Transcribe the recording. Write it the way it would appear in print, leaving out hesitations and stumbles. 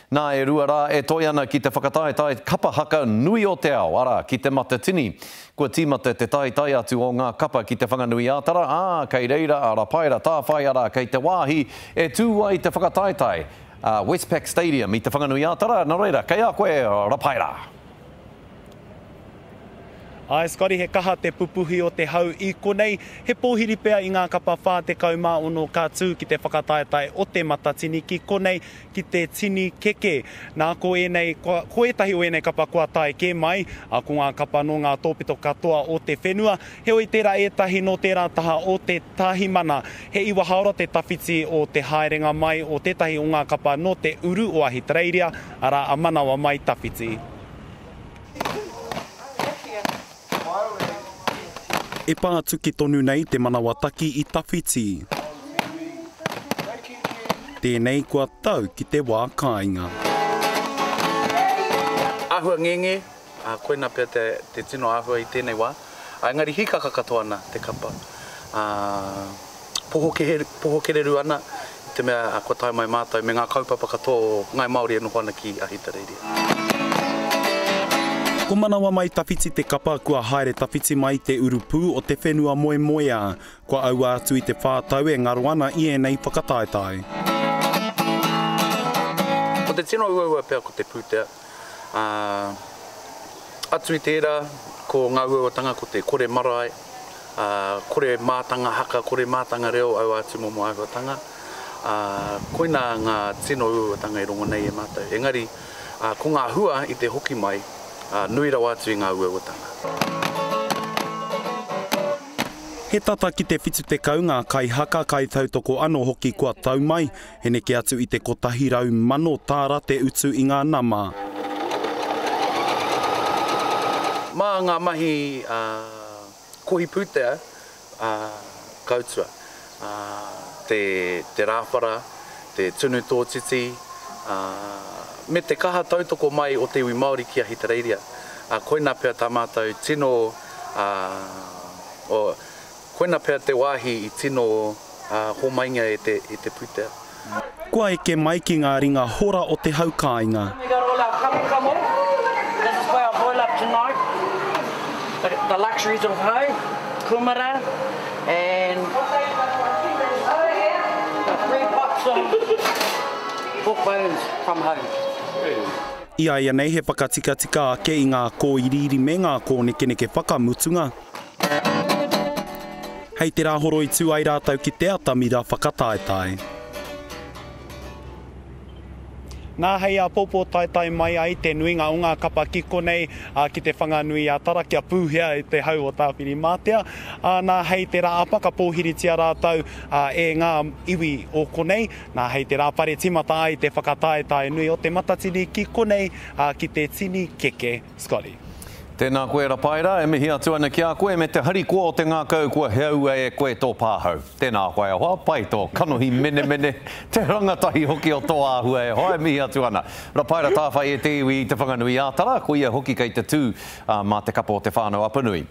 Nā, e rua rā e toe ana ki te whakataetae kapa haka nui o te ao, arā, ki Te Matatini. Kua tīmata te taetae atu o ngā kapa ki Te Whanganui-ā-Tara, ā, kei reira a Rapaera Tāwhai, arā, kei te wāhi e tū ai te whakataetae, a Westpac Stadium i Te Whanganui-ā-Tara, nā reira, kei a koe, Rapaera. Āe Scotty, he kaha te pupuhi o te hau i konei. He pōhiri pea i ngā kapa 46 ka tū ki te whakataetae o Te Matatini ki konei ki te tini keke. Nā, ko ēnei, ko ētahi o ēnei kapa kua tae kē mai, ā, ko ngā kapa nō ngā tōpito katoa o te whenua, heoi tērā ētahi nō tērā taha o te Tāhimana. He iwa haora te tawhiti o te haerenga mai o tētahi o ngā kapa nō te uru o Ahitereiria, arā a Manawa Mai Tawhiti. E pātuki tonu nei te manawataki i tawhiti. Tēnei kua tau ki te wā kāinga. Āhua ngenge, ā, koina pea te, te tino āhua i tēnei wā. Ā, engari hīkaka katoa ana te kapa. Ā, poho kehe, poho kereru ana, i te mea kua tae mai mātou me ngā kaupapa katoa o Ngāi Māori e noho ana ki Ahitereiria. Ko Manawa Mai Tawhiti te kapa kua haere tawhiti mai te urupū o te whenua moemoeā, kua aua atu i te whā tau e ngaro ana i ēnei whakataetae. Ko te tino uaua pea ko te pūtea, ā, atu i tērā ko ngā uauatanga ko te kore marae, ā, kore mātanga haka, kore mātanga reo, aua atu momo āhuatanga, ā, koinā ngā tino uauatanga i rongo nei e mātou. Engari, ā, ko ngā hua i te hoki mai, ā, nui rawa atu i ngā uauatanga. He tata ki te 70 ngā kaihaka, kaitautoko anō hoki kua tau mai, he neke atu i te 100,000 tāra te utu i ngā nama. Mā ngā mahi, ā, Kohi pūtea, ā, ka utua. Ā, te, te rāwhara, te tunu tōtiti, ā, me te kaha tautoko mai o te iwi Māori ki Ahitereiria. Ā, koinā pea tā mātou tino, ā, o, koinā pea te wāhi i tino, ā, hōmaingia e te, e te pūtea. Kua eke mai ki ngā ringa hora o te hau kāinga. I a ia nei he whakatikatika ake i ngā kōiriiri me ngā kōnekeneke whakamutunga. Hei te Rāhoroi tū ai rātou ki te atamira whakataetae. Nā, hei āpōpō taetae mai ai te nuinga o ngā kapa ki konei, ā, ki Te Whanganui-a-Tara kia pūhea e te hau o Tāwhirimātea. Ā, nā, hei te Rāapa ka pōhiritia rātou, ā, e ngā iwi o konei. Nā, hei te Rāpare tīmata ai te whakataetae nui o Te Matatini ki konei, ā, ki te tini keke. Scotty. Tēnā koe Rapaera, e mihi atu ana ki a koe me te harikoa o te ngākau kua heaua e koe tō pāhau. Tēnā koe e hoa, pai tō kanohi menemene, te rangatahi hoki o tō āhua e hoa, e mihi atu ana. Rapaera Tāwhai e te iwi i Te Whanganui-ā-Tara, ko ia hoki kei te tū mā te kapa o Te Whānau Apanui.